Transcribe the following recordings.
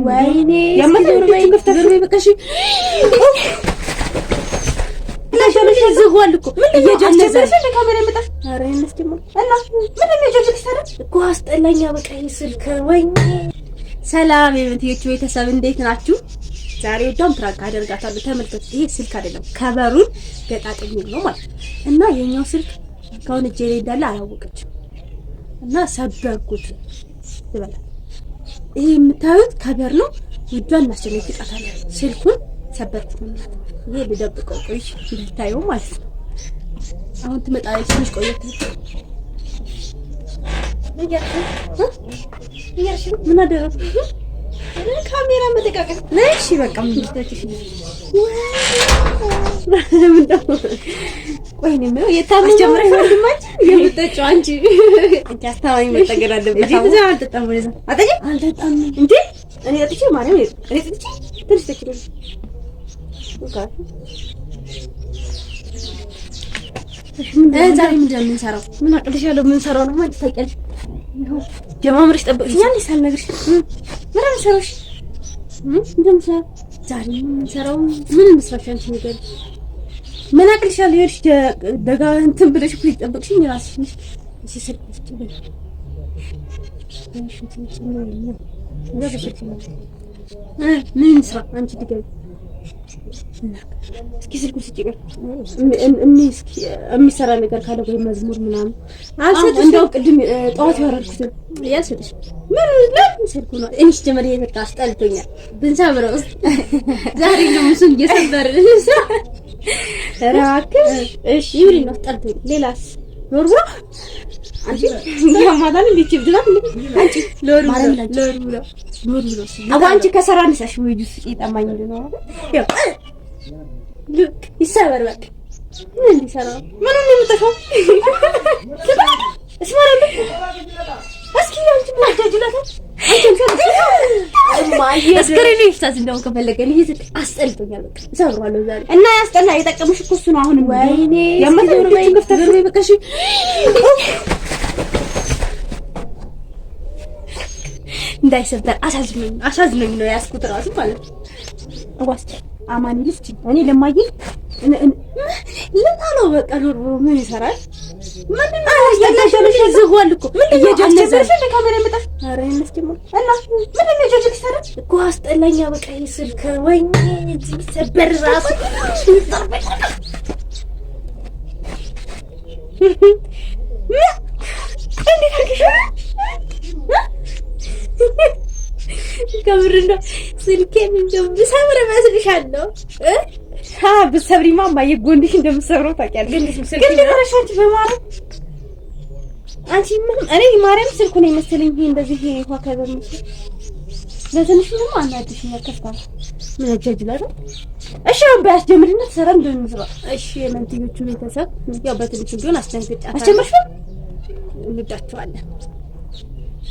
ወይኔ አስጠላኛ። በቃ ስልክ ወይኔ። ሰላም የምትዮቹ ቤተሰብ እንዴት ናችሁ? ዛሬ ወዳም prank አደርጋታለሁ። ተመልከቱ። ይሄ ስልክ አይደለም cover ኡን ገጣጥሜ ነው ማለት እና የኛው ስልክ እስካሁን እጄ ላይ እንዳለ አላወቀችም እና ሰበርኩት ይበላል። ይሄ የምታዩት cover ነው። ውዷን እናስደነግጣታለን። ስልኩን ሰበርኩት ነው ማለት ይሄ ልደብቀው፣ ቆይ እንዳታየው ማለት ነው። አሁን ትመጣለች። ትንሽ ቆየት ምን አደረኩ? ካሜራ መጠቃቀም ነሽ። በቃ ቆይ ነው የምለው የታመመ ወንድማችን የምጠጪው አንቺ አንቺ አስታማኝ መጠገን አለበት። አልጠጣም አልጠጣም እንዴ እኔ ጠጥቼ ማርያም እኔ ጠጥቼ ትንሽ ጠጥቼ ዛሬ ምንድን ነው የምንሰራው? ምን አቅልሻለሁ? የምንሰራው ነው ማለት ታውቂያለሽ። ጀማምረሽ ጠብቅሽኛል ሳልነግርሽ ምን የምንሰራው? ምንድን ነው የምንሰራው ዛሬ? የምንሰራው ምን እንስራሽ? አንቺ ንገሪኝ። ምን አቅልሻለሁ? ይኸውልሽ ደጋ እንትን ብለሽ እኮ የጠበቅሽኝ እራስሽ ነሽ። እሺ ስልክ ውስጥ ምን እንስራ? አንቺ ድገሚ እስኪ ስልኩን ስጪ። እስኪ የሚሰራ ነገር ካለ ወይ መዝሙር ምናምን አልሰጥሽም። እንደው ቅድም ጠዋት ያወረድኩትን ያልሰጥሽም ምን ለምን ስልኩ ነው። እኔ ሲጀመር ይሄ በቃ አስጠልቶኛል። ብንሰብረው ዛሬ ነው እሱን እየሰበርን እባክሽ። እሺ ይሁን ነው አስጠልቶኛል። ሌላስ ሎርቦ አንቺ ያማታል እንዴ? ይብድላል እንዴ? አንቺ ሎርቦ ሎርቦ ሎርቦ አባ አንቺ ከሰራ አነሳሽ ወይ ጁስ ይጠማኝ ነው ያው ልክ ይሰበር በቃ ምን እንዲሰራ ምን ነው የምጠፋው? እስማራለ እስኪ አንቺ ማጃጅላታ እስክሪኑ ይፍታት እንደውም ከፈለገ ይሄ ስልክ አስጠልቶኛል። በቃ እሰብረዋለሁ ዛሬ እና ያስጠላ የጠቀምሽ እኮ እሱ ነው። አሁንም ወይኔ እንዳይሰበር አሳዝኖኝ አሳዝኖኝ ነው ያዝኩት እራሱ ማለት ነው። ዋስቲ አማኒ ልስቲ እኔ ለማየ ልጣለው በቃ ሎር ምን ይሰራል? ምንድን ነው ዝጓል እኮ እየጀነዘ ካሜራ የመጣሽ ኧረ እና ምንድን ነው የጀጅልሽ ታዲያ እኮ አስጠላኛ። በቃ ይሄ ስልክ ወይኔ ሰበር ራሱ እንዴት አድርገሽ ከምር እንደው ስልኬን እንደው ብሰብር እመስልሻለሁ። ብትሰብሪማ እማዬ ጎንሽ እንደምትሰብረው ታውቂያለሽ። ግን ደረሽ አንቺ በማርያም አንቺ ምን እኔ ማርያም ስልኩ ነው የመሰለኝ። ይሄ እንደዚህ ይሄ ውሃ ከበር መስሎኝ ለትንሽ ምንም አናድሽኛል። ከፍታ ምን አጃጅላል። እሺ አሁን ባያስጀምርና ትሰራ እንደምንስራ። እሺ የመንትዮቹ ቤተሰብ ያው በትንሹ ቢሆን አስደንግጫታለሁ። አስጀምርሽ እንወዳቸዋለን።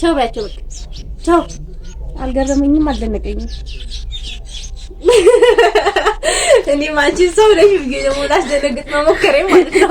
ቻው በያቸው በቃ ቻው። አልገረመኝም፣ አልደነቀኝም። እኔም አንቺን ሰው ነሽ ብዬ ደግሞ ላስደነግጥ መሞከሬ ማለት ነው።